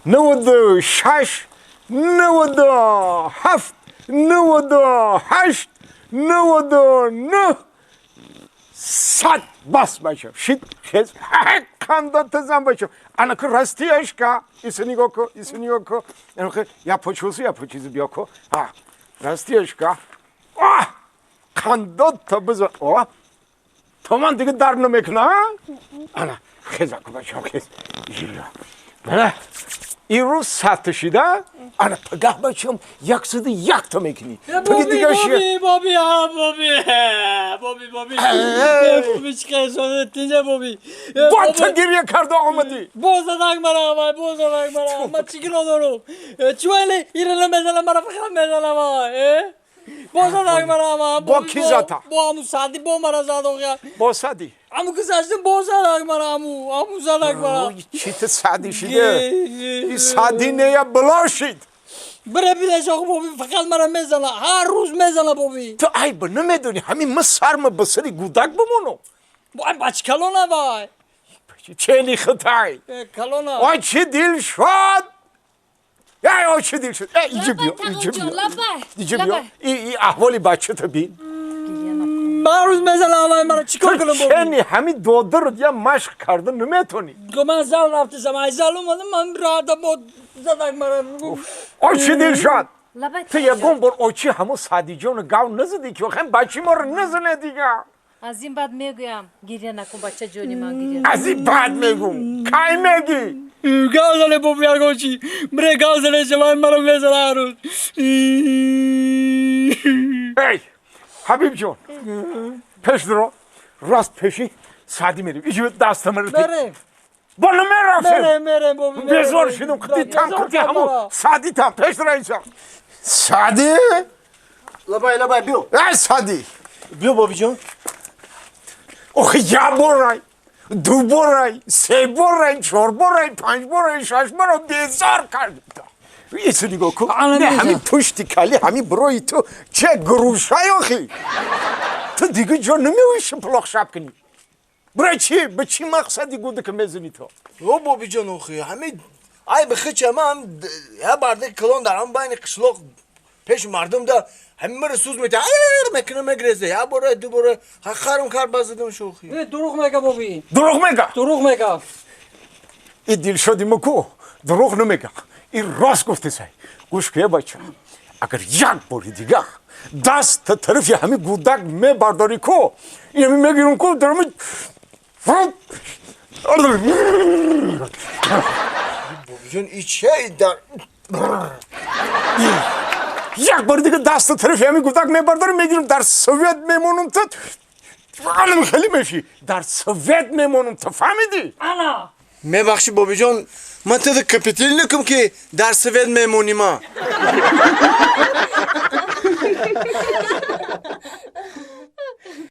96, 97, 98, 99, 100. Бас, бачам, шит, хез, хандата зан, бачам. Анаку растияшка, исо нигоҳ ку, исо нигоҳ ку. Я почулсу, я почизи биё ку. Растияшка. Қандота бизан. О, то ман дига дард намекуна? Ана, хеза ку, бачам, хез. Мана, ин рӯз 100-та шида, ана пагаҳ, бачам, 101-та мекунӣ. Боби, боби, боби, боби, боби, боби, чӣ қайсода тинҷа, боби. Бо ту гиря карда омадӣ. Боз задак мара, вай, боз задак мара. Ман чӣ гуноҳ дорам? Чӣ ира намезанам, мара фақат мезанам, вай. Боз задак мара. Бо ки зата? Бо ҳаму Сади, бо мара зад охя. Бо Сади? Ҳаму гузаштем, боз задак мара, ҳаму задак мара. Чӣ ту Сади шиде? И Сади нея бло шид. Бире бинеш, охо, боби, фақат мара мезана, ҳар рӯз мезана, боби. Ту айба намедонӣ, ҳамин ма сарма ба сари гудак бимонам. Вай, бачи калона, вай. Чени хитай. Калона. Ой, чӣ дил шуд! Эй, ой, чӣ дил шуд! Эй, иҷи биё, иҷи биё. Иҷи биё. И аҳволи бачата бин. Ман рӯз мезанам, вай, мара чӣ кор кунам, боби? Чени ҳамин додарат я машқ карда наметонӣ. Ман зал рафтисам, ай зал омадам, ман рада бо задак мара. Ой, чӣ дил шуд! Ту ягон бор очи ҳамун Садиҷону гав назадӣ, ки охем бачи моро назане дига. Аз ин баъд мегӯям, гиря накун, бача ҷони ман, гиря. Аз ин баъд мегӯм. Кай мегӣ? Гав зане, боби, ягон чӣ. Бире гав зане, вай маро мезана ҳар рӯз. Эй, Ҳабиб ҷон, пеш дуро, рост пеши Саъдӣ мерем. Иҷи дастамаро. Мерем. Бо намерафем. Мерем, мерем, боби. Безор шудам, қити там, қити ҳамун Саъдӣ там. Пеш дура инсон. Саъдӣ? Лабай, лабай, биё. Эй, Саъдӣ. Биё, бобиҷон. Охи, як борай, ду борай, се борай, чор борай, панҷ борай, шаш борай безор кардем. Исо нигоҳ кун. Не, ҳамин пушти кали, ҳамин бирои ту че грушай охи. Ту дига ҷо намеои шиплоқ шаб кунӣ. Бирай чи? Ба чӣ мақсади гудака мезанӣ ту? О, бобиҷон, охи, ҳамин айби хича ман я барди калон дар ҳам байни қишлоқ пеши мардум да ҳамин мара суз мета мекуна, мегрезе, я бора, ду бора харум кар базадам шохи. Дурӯғ мега, боби. Дурӯғ мега? Дурӯғ мега. И дилшоди ма ку дурӯғ намега. И рост гуфтесай. Гӯш куя, бача. Агар як бори дигар даст та тарафи ҳамин гудак мебардорӣ ку, ин мегирам ку, дарами. Бобиҷон, и че дар Як бори дига даст та тарафи ҳамин гудак мебардорӣ, мегирам, дар свет мемонам, ту алам хеле мешӣ. Дар свет мемонам, ту фаҳмидӣ? Ана. Мебахши, бобиҷон, ман туда капиталникам, ки дар свет мемонӣ ма.